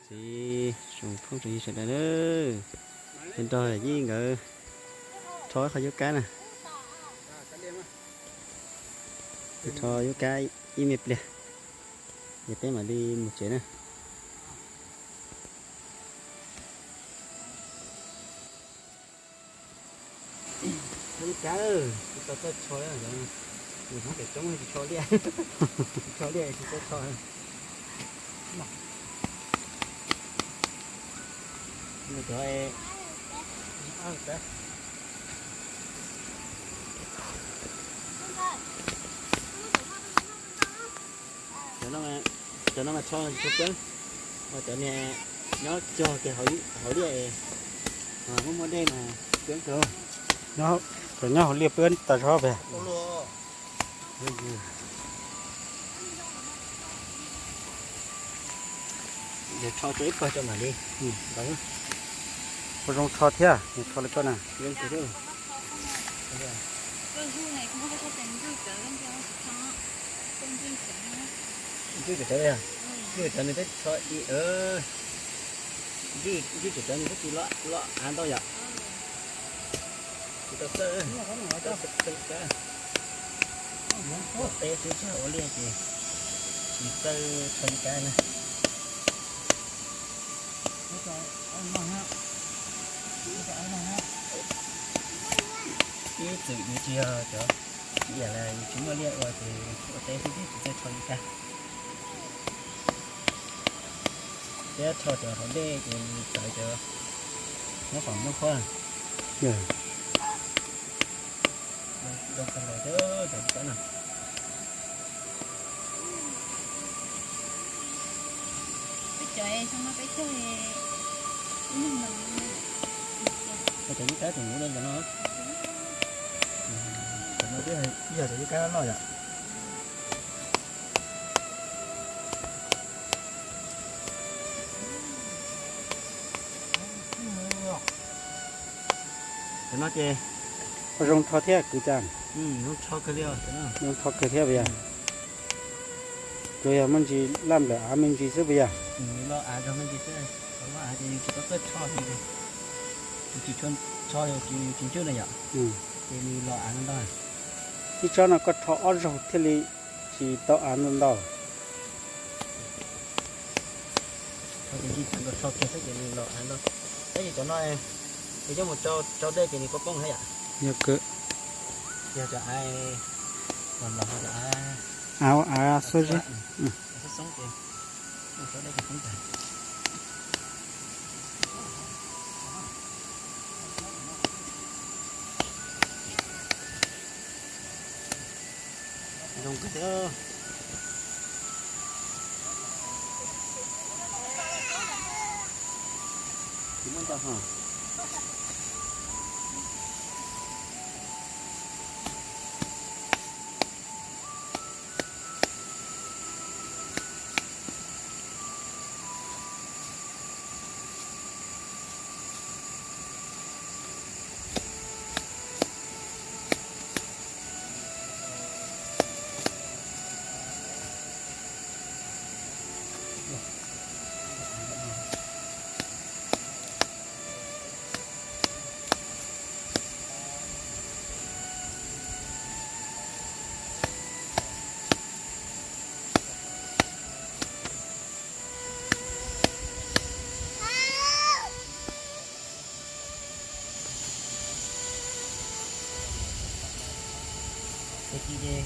Txiv tsoom phooj tsoom ywg sawv daws na, nrog yij nkawd rho ib qho yuav kab na. Rho yuav kab ib me pliag, ces peb mam li mus tsev na. Txhob lub kab, tsis tau txawj rho, nws hmoob pem roob tsis rho liaj, tsis rho liaj tsis txawj rho. Nws cov, cov no mas rho tsis tshua peeb, cov niag nyob cog kiag hauv liaj, muaj muaj dej mas peeb kawg. Cov nyob hauv liaj peeb tas zog pem. Ntawd rho tso ib pawg rau mam li. Ua zoo rho thiab, rho li koj na. Ntswj cov cawv, ntswj cov cawv nws twb rho, ntswj cov cawv nws twb tsis loj av ntau yom. Tsis tau txawj, txawj txawj kab. Ua teb xwb tsis ua liaj ces tsis txawj rho li kab na. Ib txwm yus tsis yog cov, ib yam li yus tsis muaj liaj ua ces ua teb xwb ces tsis txawj rho li kab. Thiab rho cov hauv dej ces nws txawv cov nyob qhov nplooj qhuab. Zoo kawg nkaus thiab cov kab no. Cov no peb cog, cov no tseem nyuv li ntawm no. Cov no twb yog cov kab loj yom. Cov no ces zoo rho thiab kwv tij. Zoo rho kawg li, zoo rho kawg thiab puas yog? Tsuas yog me ntsis laj nplawm av me ntsis xwb puas yog? Los av zog me ntsis xwb, los av ces yus tsis tau txawj rho, yus tsis tshua rho, yus tsis ntswj na yom. Ces nws los av ntau ntau. Ib tsob no koj rho ob zaug thiaj li tsis tau av ntau ntau. Rho ces ntswj tag nrho, rho kiag xwb ces nws los av ntau. Tab sis cov no ces coj mus tsau dej ces nws kuj poob thiab yom. Yog kawg. Yog cov av los los, cov av, av xoob xoob ces tsau dej ces poob tag. Zoo kawg thiab. Tsis muaj ntau ho. Tag kis ces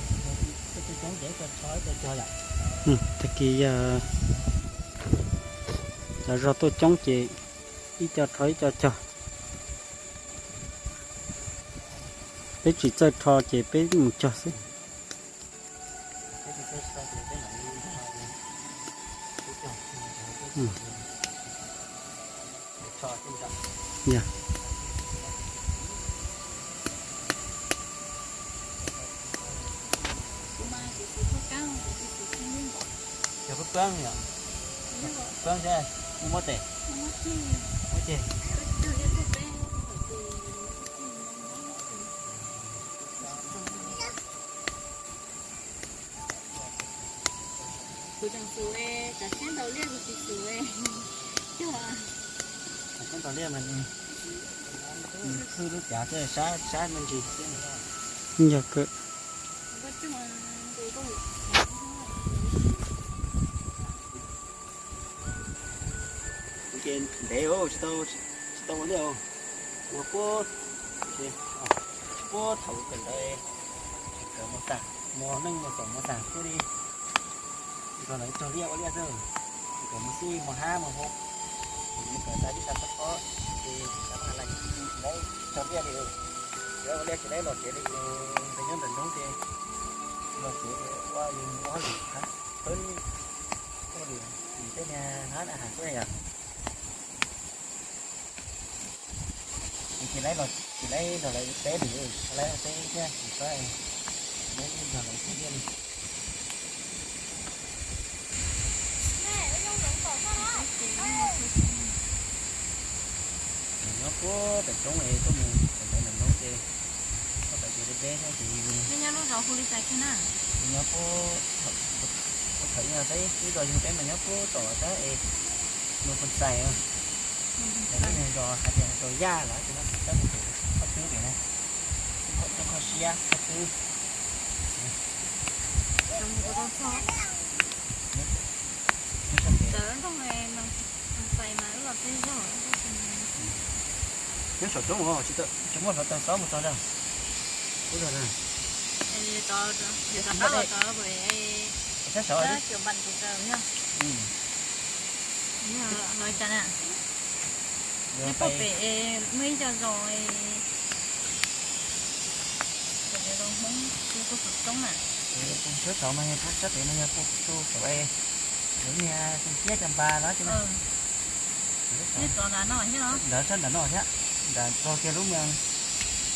tuaj coob ces ib co rho ib co cog yom. Tag kis yog cov zog tuaj coob ces ib co rho ib co cog. Peb tsis txawj rho ces peb mus cog xwb. Yog. Cog peb peb yom. Peb thiab muaj muab tes. Muab ceg. Kuv tseem xus, tsav siab ntaus liaj kuv tsis xus. Koob tos liaj mas nws khwb lub cav thiab sab sab me ntsis xwb. Yog kawg. Ces ntev tsis tau ua liaj, ua puag, puag thaum kawm ntawv, kawm mos xam, mos neej mos xoom mos xam xwb li. Nrog lawv cog liaj ua liaj xwb, kom mus xij mus hab mus hau, mus kawm xav tib xav txog pob, ces xav mas lais tsis laib cog liaj li. Tsis laib ua liaj tsis laib los tsev li ces nyob ntawm noob ces los tsev ces ua yus ua hauj lwm hab, peb ua lwm tim tej niag hab na has tuaj yom. Ces tsis laib los tsis laib nrog lawv teb li, tsis laib teb thiab tsis laib nrog lawv teb li. Nyob puag pem roob es tuaj mus pem ntawd ntawm noob ces, tuaj pem ces deb deb thiab ces nyob lub zos hu li cas kiag na? Nyob puag, puag thaum ub peb lub zos yug peb mas nyob puag tom sab es Nus Phoos Xais, es lub niag zos hais tias zos Yaj los tsis no, sab pem Thoj Twb pem na, Thoj Siab Thoj Twb. Nyob saum roob os, tsis muaj hluav taws xob mus txog na. Ub, sab saud. Pem muaj ib co zos, sab saud mas yog sab pem mas yog tu saum lawv niag Txoos Ciab Cov Npas no. Ntawd sab nram no thiab, nram txog kiag lub moos,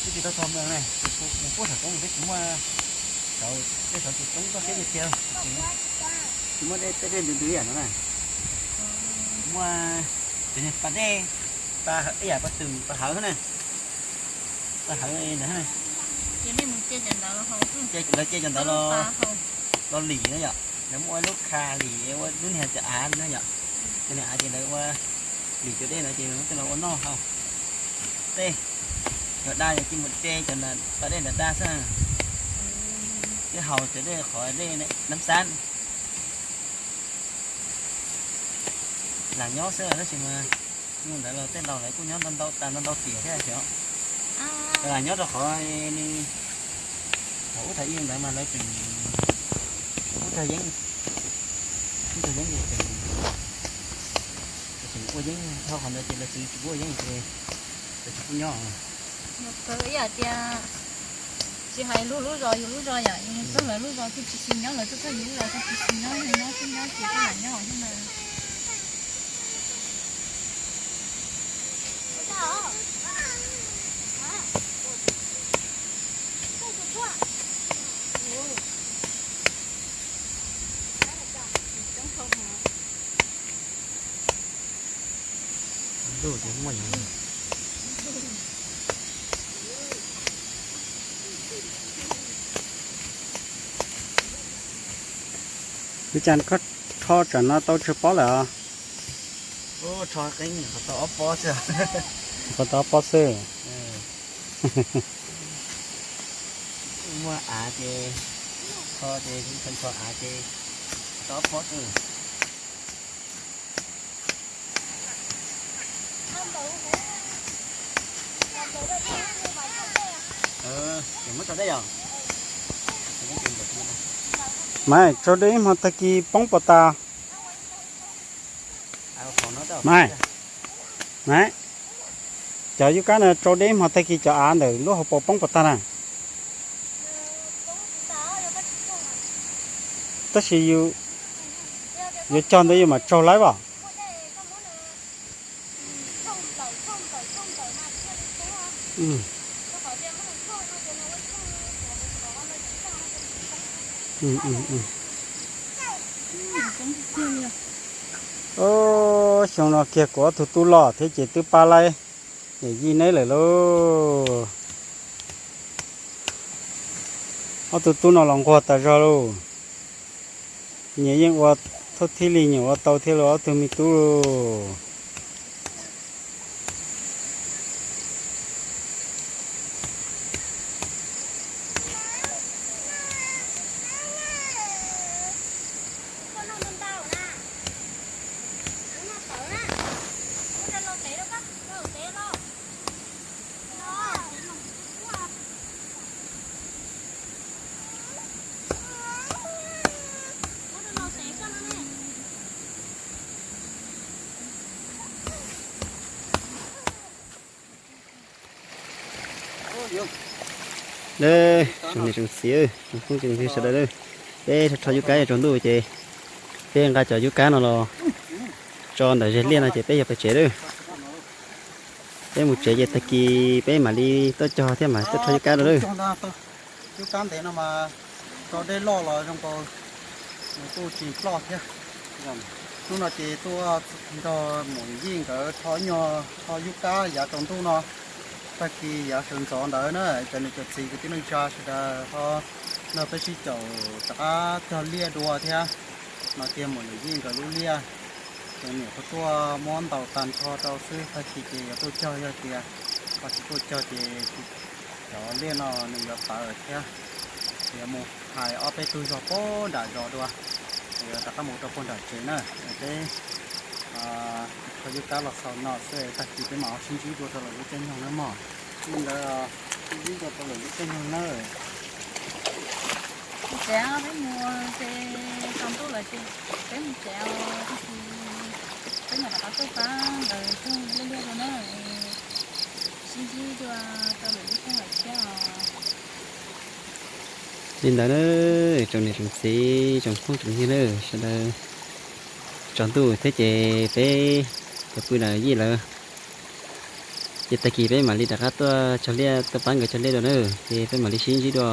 twb tsis tau txog moos ne, mus puag saum roob twb tsis muaj, saud tej saud tus roob toj siab tiag tiag, tsis muaj tej dej ntws ntws ib yam no na. Muaj cov niag pas dej, pas ib yam pas twm pas hawv na, pas hawv ntawd. Lawv cia cov ntawd los lim na yom, lawv muaj ua lub kha lim ua lub niag cov av na yom, cov niag av ces lawv ua lim cov dej ntawd ces lawv muab coj los ua noj haus. Tej cov daj ces cia mus de cov pas dej ntawd daj xwb, thiab haus cov dej qhov dej Nab Xab. Lam nyob xwb tab sis mas ntawd los tej laus lawv kuj nyob ntau ntau tas ntau ntau tiam thiab xyov. Lam nyob rau qhov nws, thaum ub thaum ub ntawd mas lawv tseem ub tag yeeb, ub tag yeeb ces tseem, tseem ua yeeb dhau qhov ntawd ces lawv tseem tsis ua yeeb ces lawv tsis pub nyob. Ib yam tias tsis hais luag lub zos yus lub zos yom, yus txog lawv lub zos kuj tsis xis nyob, lawv tuaj txog yus lub zos kuj tsis xis nyob, yus nyob xwb nyob ces kuj lam nyob thiab mas. Ub, cas koj rho tsam no tau tsawg pob lawm os? Qhov tau ob pob xwb. Muaj av ces, rho ces, rho av ces tau ob pob xwb. Ces muab tso dej yom. Maiv, tsau dej ib hmo tag kis poob puas tas? Maiv, maiv, cov yub kab no tsau dej ib hmo tag kis cov av ntawm lub hauv paus poob puas tag na? Tab sis yuav cog ntawd yus mam tsaug laib as. Xyoo no kiag kuv ob tug tub los thiab ces twb pab laib yij neb lawm lauj. Ob tug tub no los nquag tas zog lauj. Nyias yeej ua thauj thij li nyias ua tau thiab lauj ob tug me tub lauj. Nawb, tsoom niam tsoom txiv, tsoom phooj tsoom ywg sawv daws, peb rho yub kab tsaus ntuj ces peb nqa cov yub kab no los tso ntawm zes liaj no ces peb yuav pais tsev lawm. Peb mus tsev ces tag kis peb mam li tuaj cog thiab mam tuaj rho yub kab rau lawm. Yub kab ntev no mas tso dej loj los zoo nkaus nws kuj tsis ploj thiab. Hnub no ces tuaj nrog muam Yij nkawd rho nyuag rho yub kab yav tsaus ntuj no, tag kis yav sawv ntxov ntawd na, cov niam cov txiv kwv tij neej tsa sawv daws ho nrog peb sib caum rov qab cog liaj dua thiab. No tiag muam Yij nkawd lub liaj, ces niam tuaj muab ntaus tag nrho rau xwb, tag kis ces yuav tuaj cog, yog tias ho tsis tuaj cog ces cov liaj no nws yuav tawv thiab. Yuav mus hais ob peb tug zog puag nram zos dua, yuav rov qab mus rau puag nram tsev na. Peb rho yub kab los xaus no xwb, tag kis peb mam sib ntsib dua rau lwm lub caij nyoog na mog. Li ntawd sib ntsib dua rau lwm lub caij nyoog na. Tsev peb mus ces tsaus ntuj lawm ces peb mus tsev os, tag kis peb mam rov qab tuaj pab nkawd cog liaj liaj dua na. Sib ntsib dua rau lwm lub caij lawm thiab os. Li ntawd na, tsoom niam tsoom txiv tsoom phooj tsoom ywg na sawv daws, tsaus ntuj thiab ces peb cov pw nram Yij lawm. Ces tag kis peb mam li rov qab tuaj cog liaj, tuaj pab nkawd cog liaj dua na, ces peb mam li sib ntsib dua.